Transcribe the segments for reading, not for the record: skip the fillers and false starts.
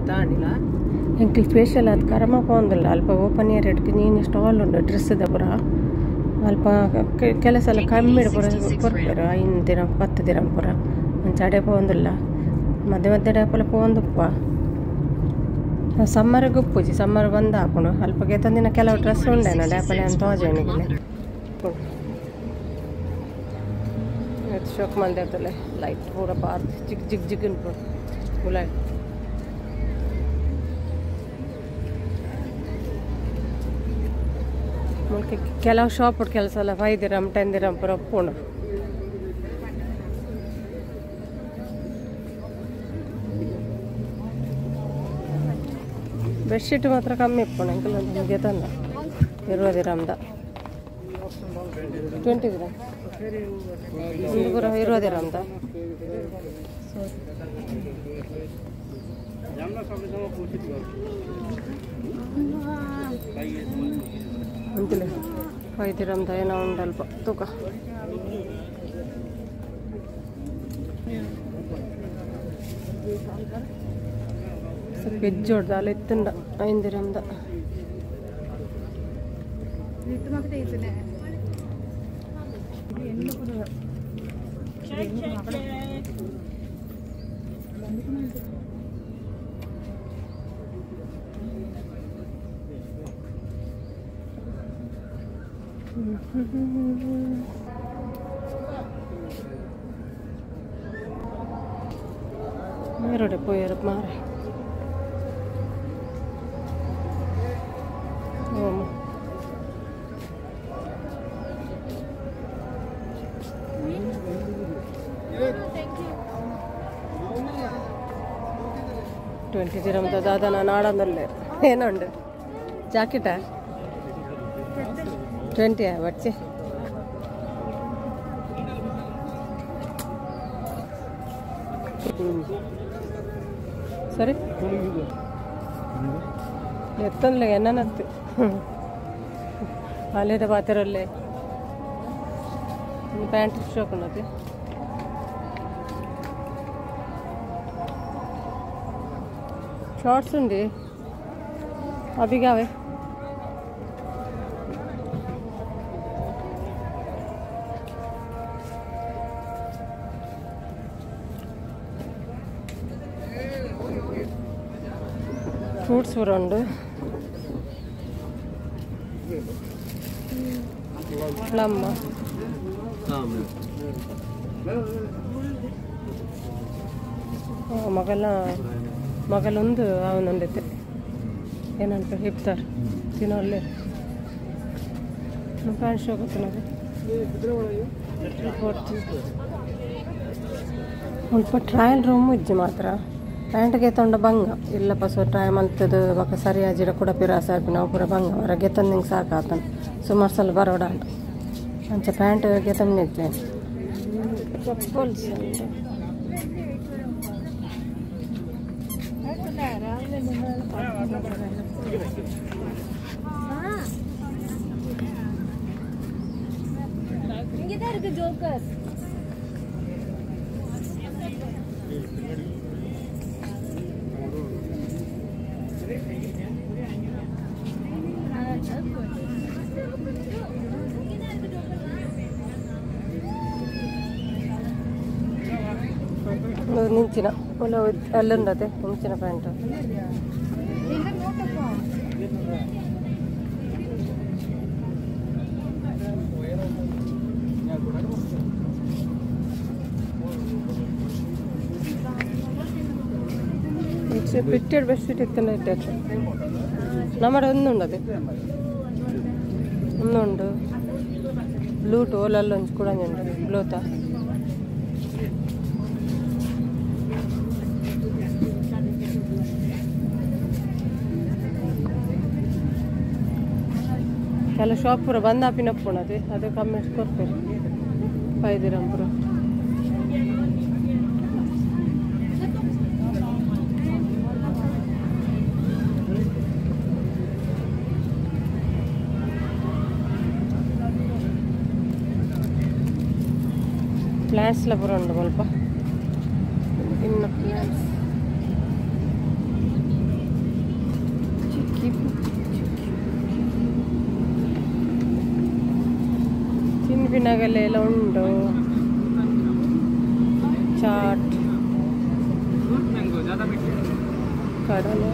ತಾಂಡಿಲ ಎಂಕಲ್ special ಅದು ಕರಮ ಪೋಂದಿಲ್ಲ ಅಲ್ಪ open ಏರ್ ನೀನು ಸ್ಟಾಲ್ ಉಂಡು ಡ್ರೆಸ್ ದ ಪೂರ ಅಲ್ಪ ಕೆಲಸ ಎಲ್ಲ ಕಮ್ಮಿ ಪೂರ ಕೊರ್ಪೆರ್ 5 ದಿನ 10 ದಿನ ಪೂರ ಅಂಚ ಅಡೆ ಪೋಂದಿಲ್ಲ ಮಧ್ಯೆ ಮಧ್ಯೆ ಡಾಪಲ ಪೋಂದುಪ್ಪ ಸಮ್ಮರ್ ಗುಪ್ಪುಜಿ ಸಮ್ಮರ್ ಬಂದ್ ಹಾಕೊಂಡು ಅಲ್ಪ ಗೆತ್ತಂದಿನ ಕೆಲವು ಡ್ರೆಸ್ ಉಂಡೇನ ಡಾಪಲೆ ಅಂತ ತೋಜೇನಿಗೆ ಶೋಕ್ ಮಲ್ದಿರ್ತಲೆ ಲೈಟ್ ಪೂರ ಬಾರ್ದು ಜಿಗ್ ಜಿಗ್ ಜಿಗ್ ಉಲಾಯ್ ಮುಲ್ಕೆ ಕೆಲವು ಶಾಪ್ ಕೆಲಸ ಎಲ್ಲ 5 ದಿರಮ್ 10 ದಿರಮ್ ಪೂರ ಉಪ್ಪುಂಡು ಬೆಡ್ಶೀಟ್ ಮಾತ್ರ ಕಮ್ಮಿ ಇಪ್ಪುಂಡು ಎಂಕಲ್ ನಮಗೆ ತಂದ 20 ದಿರಮ್ದ 20 ದಿರಮ್ ಒಂದು ಪೂರ 20 ದಿರಮ್ದ ಅಂತಿಲ್ಲ 5 ದಿರಮ್ದ ಏನೋ ಉಂಡಲ್ಪ ತೂಕ ಹೆಜ್ಜೋಡ್ದ ಅಲ್ಲ ಇತ್ತಂಡ 5 ದಿರಮ್ದ ಮಾರೋಡೆ ಪೋಯರು ಮಾರೆ 20 ದಿರಮ್ ದಾದಾ ನಾಡಂದಲ್ಲೇ ಏನೋ ಜಾಕೆಟಾ 20 ಬಚ್ಚೆ ಸರಿ ಎತ್ತನ್ಲೆ ಎನ್ನತ್ತು ಅಲ್ಲೇದ ಪಾತಿರಲ್ಲೇ ಪ್ಯಾಂಟ್ ಶೋಕುಂಡತಿ शॉर्ट्स उंडी अभी क्या वे फ्रूट्स उंडु प्लम ಮಗಲ ಮಗಲೊಂದು ಅವನೊಂದೈತೆ ಏನಂತ ಇಫ್ತಾರ್ ತಿನ್ನೋಲ್ಲೇ ಪ್ಯಾಂಟ್ ಶೋಕತ್ತೆ ನಾವು ಸ್ವಲ್ಪ ಟ್ರಯಲ್ ರೂಮ್ ಇಜ್ಜಿ ಮಾತ್ರ ಪ್ಯಾಂಟ್ಗೆ ತೊಂಡ ಬಂಗ ಇಲ್ಲಪ್ಪ ಸೊ ಟ್ರೈ ಮಲ್ತದು ಬೊಕ ಸರಿಯಾಜಿಡ ಕೂಡ ಪಿರಾಸ ನಾವು ಪೂರ ಬಂಗ ಹೊರಗೆ ತಂದಿಂಗೆ ಸಾಕಾತನ ಸುಮಾರು ಸಲ ಬರೋಡ ಅಂಚ ಪ್ಯಾಂಟ್ ಗೆತಂದಿದ್ದೆ ಚಪ್ಪಲ್ಸ್ ஜோக்கர் ನಿಂಚಿನ ಒಲ್ಲ ಅಲ್ಲುಂಡತೆ ನಿಂಚಿನ ಪ್ಯಾಂಟ್ ಫಿಟ್ಟೆಡ್ ಬೆಡ್ಶೀಟ್ ಇತ್ತಂಡ ಇಟ್ಟೆ ನಮ್ಮಡ ಒಂದುಂಡದೆ ಒಂದುಂಡು ಬ್ಲೂ ಟೋಲಲ್ಲಿ ಒಂಜಿ ಕೂಡ ಉಂಡು ಬ್ಲೂತ ಕೆಲ ಶಾಪ್ ಪೂರ ಬಂದ್ ಆಪಿನಪ್ಪುಣದೆ ಅದು ಕಮ್ಮಿ ಕೊರ್ಪೆರ್ 5 ದಿರಮ್ ಪೂರ ಪ್ಲಾಂಟ್ಸ್ ಎಲ್ಲ ಪೂರ ಉಂಡು ಸ್ವಲ್ಪ ಇನ್ನು ಪ್ಲಾಂಟ್ಸ್. ಅಭಿನಗಲೆಲ್ಲ ಉಂಡು ಚಾಟ್ ಕಡಲೆ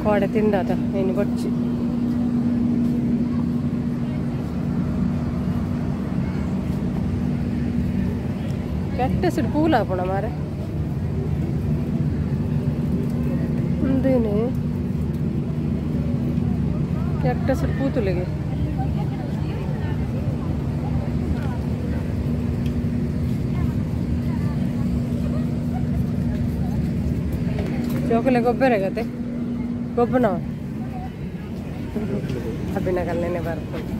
ಕೋಡೆ ತಿಂದಾತ ಇನ್ನು ಬೊಚ್ಚಿ ಕೆಟ್ಟ ಪೂಲ ಹಾಕೋಣ ಮಾರೆ ಒಂದೇನೆ ಕ್ಯಾಕ್ಟಸ್ ಪೂತುಲಿಗೆ ಚೋಕಲೆ ಗೊಬ್ಬರ ಆಗತ್ತೆ ಗೊಬ್ಬನ ಅಭಿನಗಲ್ಲೇನೆ ಬರ್ಕೊಂಡು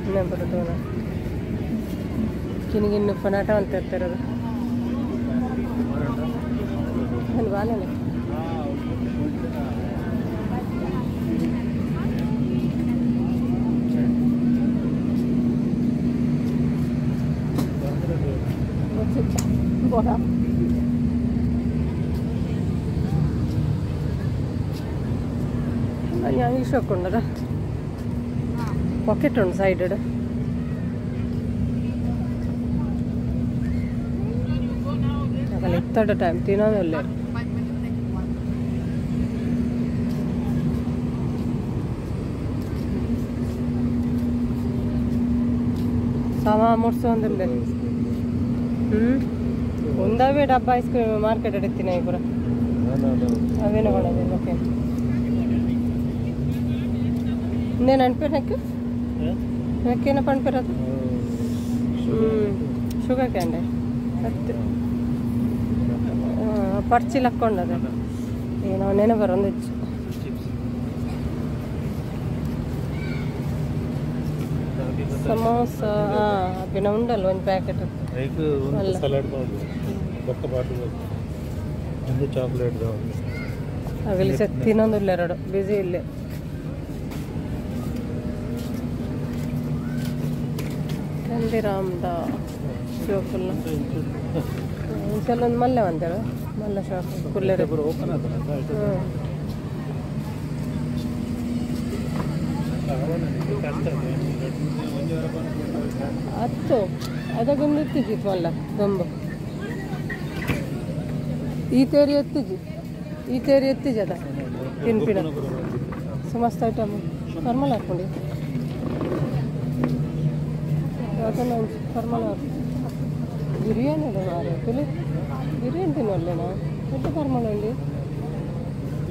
ಇನ್ನೇ ಬರುತ್ತೋಣ ಕಿನಿಗಿನ್ನು ಪನಾಟ ಅಂತ ಇರ್ತಿರೋದು ನಾನು ಬಾಲೇನೆ ಬೋಡ ഞാൻ ഈ ഷോക്ക് ഉണ്ടത് പോക്കറ്റ് ഉണ്ട് സൈഡ് ಆಗಲ್ಲ ಇತ್ತಡ ಟೈಮ್ ತಿನ್ನೋದಲ್ಲ ಸಮ ಮುಡ್ಸೋಂದಿಲ್ಲ. ಒಂದವೇ ಡಬ್ಬ ಐಸ್ ಕ್ರೀಮ್ ಮಾರ್ಕೆಟ್ ಇಡ್ತೀನಿ ಪೂರ ಅವೇನು ಕೊಡೋದಿಲ್ಲ. ಓಕೆ నేను అనిపేనకు నాకేనా పనిపేరదు ಶುಗರ್ ಕ್ಯಾಂಡೆ ಅತ್ತೆ ಪರ್ಚಿ ಲಕ್ಕೊಂಡದ ಏನೋ ನೆನೆ ಬರೋಂದಿಚ್ಚು ಸಮೋಸ ಅಪ್ಪಿನ ಉಂಡಲ್ಲ ಒಂದು ಪ್ಯಾಕೆಟ್ ಸಲಾಡ್ ಬೊಕ್ಕ ಬಾಟಲ್ ಒಂದು ಚಾಕ್ಲೇಟ್ ಆಗಲಿ ಸರ್ ತಿನ್ನೊಂದಿಲ್ಲ ಎರಡು ಬಿಸಿ ಇಲ್ಲೇ ಹಲ್ದಿರಾಮ್ದ ಶಾಪಲ್ಲ ಇಂಚಲ್ಲೊಂದು ಮಲ್ಲೆ ಒಂದೇಳು ಮಲ್ಲ ಶಾಪ್ ಕುಲ್ಲೆರೆ. ಹತ್ತು ಅದಕ್ಕೊಂದು ಎತ್ತಿದ್ದಿತ್ತು ಮಲ್ಲ ದೊಂಬು ಈ ತೇರಿ ಎತ್ತಿಜಿ ಈ ತೇರಿ ಎತ್ತಿಜಿ ಅದ ತಿನ್ಪಿನ ಸುಮಸ್ತ ಐಟಮ್ ಫರ್ಮಲ್ ಹಾಕ್ಕೊಂಡು ಅದನ್ನು ಫರ್ಮಲ್ ಬಿರಿಯಾನಿ ಅದ ಮಾರೆ ತುಲಿ ಬಿರಿಯಾನಿ ತಿನ್ನೋಲ್ಲೇನಾ ಎಂತ ಫರ್ಮಲ್ ಉಂಡಿ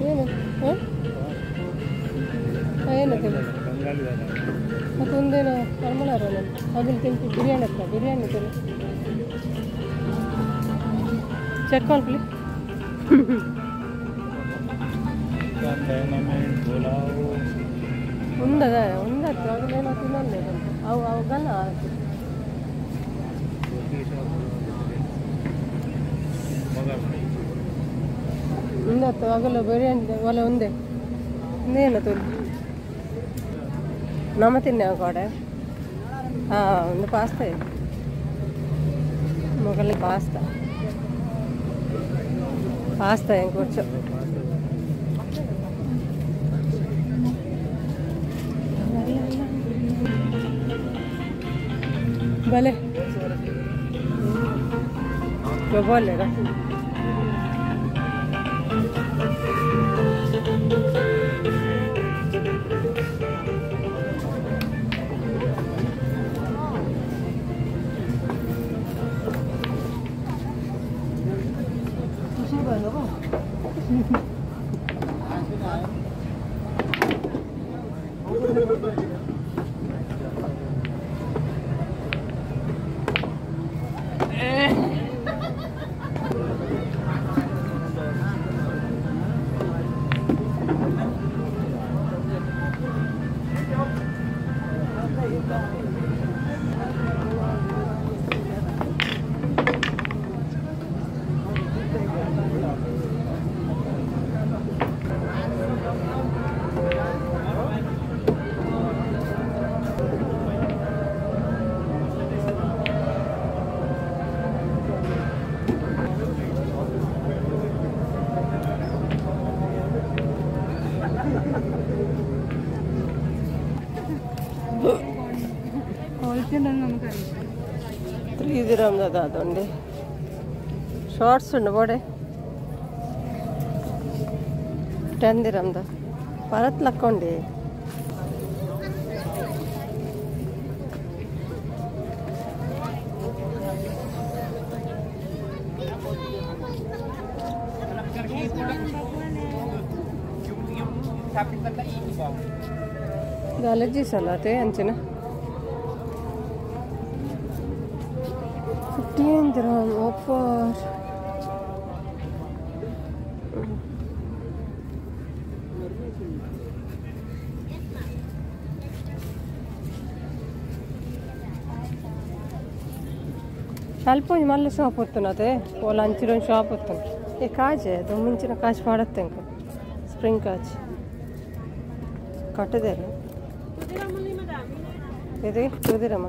ಏನು ಹಾಂ ಏನು ತಿನ್ನು ಮತ್ತೊಂದೇನು ಫರ್ಮಲ್ ಅರೋಣ ಅದಿಲ್ಲಿ ತಿಂತಿ ಬಿರಿಯಾನಿ ಹತ್ರ ಬಿರಿಯಾನಿ ತಿನ್ನು ಚೆಕ್ ಮಾಡ್ಲಿ ಉಂದದ ಉಂದತ್ತು ಅದನ್ನೇನೋ ತಿನ್ನಲ್ಲ ಅವು ಅವುಗಲ್ಲ ಉಂದತ್ತು ಆಗಲ್ಲ ಬಿರಿಯಾನಿ ಒಲೆ ಒಂದೇ ಇನ್ನೇನು ತುಲಿ ನಮ್ಮ ತಿನ್ನೆ ಕಡೆ ಹಾಂ ಒಂದು ಪಾಸ್ತಾ ಇದೆ ಮೊಗಲಿ ಪಾಸ್ತಾ ಪಾಸ್ತಾ ಹೆಂಗೆ ಕೊಚ್ಚು ಭಲೆ बोलेगा 3 dirham ದಾದ ಉಂಡೆ ಶಾರ್ಟ್ಸ್ ಉಂಡು ಬೋಡೆ 10 dirham the ಪರತ್ ಲಕ್ಕೊಂಡೆ ದಾಲಜಿ ಸಲಾತೆ ಅಂಚಿನ 15 dirham offer. ಅಲ್ಪ ಒಂಜಿ ಮಲ್ಲ ಶಾಪ್ ಒತ್ತುನತೆ ಓಲ ಅಂಚಿಡೊಂಜಿ ಶಾಪ್ ಒತ್ತುನು ಈ ಕಾಜೆ ದುಂಬಿಂಚಿನ ಕಾಜ್ ಪಾಡತ್ತೆ ಅಂಕ ಸ್ಪ್ರಿಂಗ್ ಕಾಜ್ ಕಟ್ಟದೇರು ಇದು 2 dirham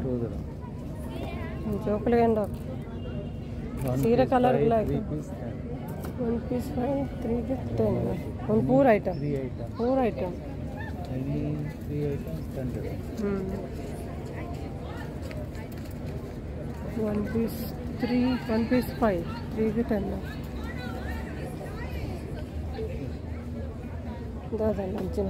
ಜೋಕುಲಿಗೆ ಉಂಡು ಸೀರೆ colour like 1 piece 5 3 10 ಒಂದು 4 item 4 item 3 items 10 dirham. 1 piece 3 1 piece 5 3 10 ದಾದಲ್ಲ ಅಂಚಿನ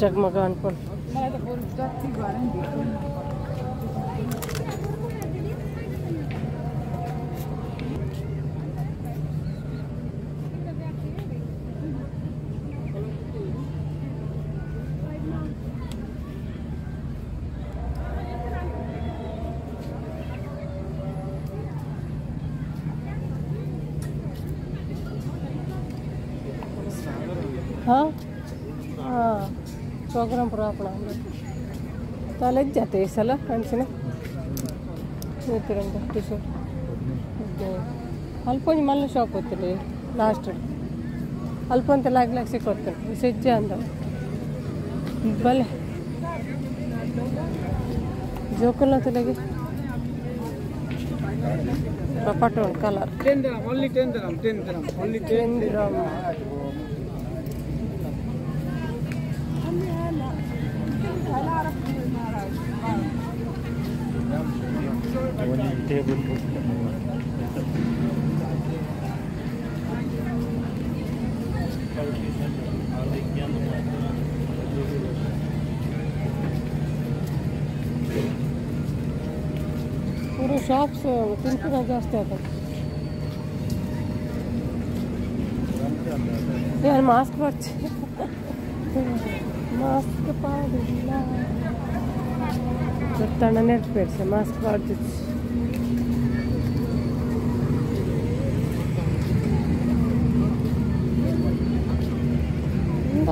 ಜಗಮಗ ಅನ್ಕೊಂಡು ಹಾಂ ಹಾಂ ಪ್ರೋಗ್ರಾಮ್ ಪೂರ ಆಪಣ ತಲೆ ಜಾತೆ ಈ ಸಲ ಅಂಚಿನ ಟಿ ಶರ್ಟ್ ಅಲ್ಪ ಒಂಜಿ ಮಲ್ಲ ಶಾಪ್ ಹೋಗ್ತೀನಿ ಲಾಸ್ಟ್ ಅಲ್ಪ ಅಂತ ಲಾಗ್ ಲಾಗ್ ಸಿಕ್ಕೋಗ್ತೀನಿ ಸೆಜ್ಜೆ ಅಂದ ಬಲೆ ಜೋಕುಲ್ನ ತಲೆಗೆ ಪಟು ಉಂಟು colour 10 dirham, only 10 dirham, 10 dirham, only 10 dirham. Table ಪೂರ ಶಾಪ್ಸ್ ತಿನ್ಪಿನ ಜಾಸ್ತಿ ಆಗ್ತದೆ. ಯಾರು ಮಾಸ್ಕ್ ಬರ್ಚಿ ಮಾಸ್ಕ್ ಪಾಡಿಲ್ಲ ಗೊತ್ತಣ್ಣ ನೆಟ್ಪೇಡ್ಸೆ ಮಾಸ್ಕ್ ಪಾಡ್ದಿತ್ತು.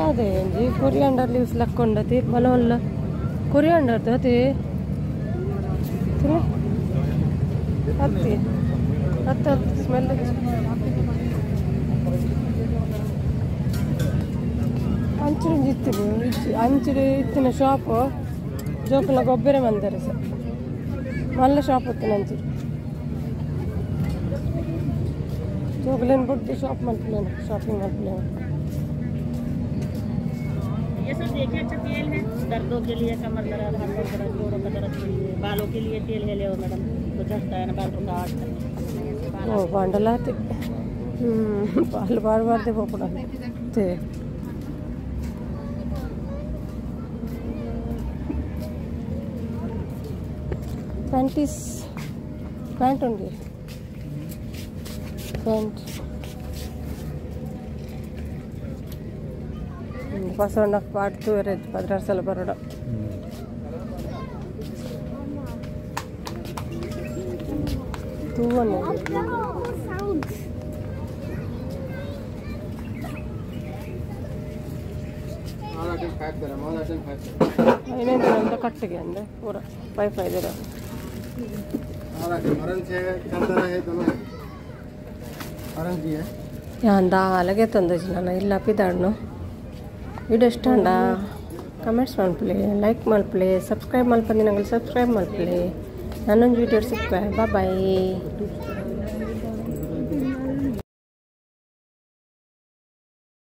ಅದೇ ಒಂಜಿ ಕೊರಿಯಾಂಡರ್ ಲೀವ್ಸ್ ಲಕ್ಕೊಂಡತಿ ಬಲವಲ್ಲ ಕೊರಿಯಾಂಡರ್ ಅತಿ ಹತ್ತಿ ಹತ್ತು ಹತ್ತು ಸ್ಮೆಲ್ ಅಂಚಿನ ಇತ್ತಿನ ಅಂಚಿಡು ಇತ್ತಿನ ಶಾಪ್ ಜೋಕುಲ ಗೊಬ್ಬರ ಮಂದರೆ ಸರ್ ಮಲ್ಲ ಶಾಪ್ ಹೊತ್ತಿನ ಅಂಚಿಡು ಜೋಕುಲೇನು ಬುಡ್ದು ಶಾಪ್ ಮಲ್ಪಲೇನು ಶಾಪಿಂಗ್ ಮಲ್ಪಲೇನು. ये सब देखिए, अच्छा तेल है दर्दों के लिए, कमर दर्द, हाथों दर्द, जोड़ों का दर्द के लिए, बालों के लिए तेल है। ले मैडम तो झड़ता है ना बालों का आट. ಓ ಬಾಂಡಲಾತಿ ಬಾಲ್ ಬಾರ್ ಬಾರ್ದೆ ಪೋಪುಡ ತೇ ಪ್ಯಾಂಟೀಸ್ ಪ್ಯಾಂಟ್ ಉಂಡು ಪ್ಯಾಂಟ್ ಬಸವಣ್ಣ ಪಾಡ್ತು 16 ಸಲ ಬರೋಡ. ತೂವನ್ನ ಐನೈದು ಕಟ್ಟಿಗೆ ಅಂದ್ರೆ ಪೂರ 5 5 dirham. Orange है, चंदना है, दोनों है। ऑरेंज भी है। ಯಾನ್ ದಾಲ ಗೆತ್ತೊಂದುಜಿ ನನ ಇಲ್ಲ ಪಿದಾಡ್ನು. ವಿಡಿಯೋ ಇಷ್ಟ ಆಂಡ ಕಮೆಂಟ್ಸ್ ಮಲ್ಪುಲೆ, ಲೈಕ್ ಮಲ್ಪುಲೆ, ಸಬ್ಸ್ಕ್ರೈಬ್ ಮಲ್ಪಂದಿನಗಲ್ ಸಬ್ಸ್ಕ್ರೈಬ್ ಮಲ್ಪುಲೆ. ನಾನೊಂಜಿ ವಿಡಿಯೋ ಸಿಕ್ಕುವೆ. ಬಾಯ್.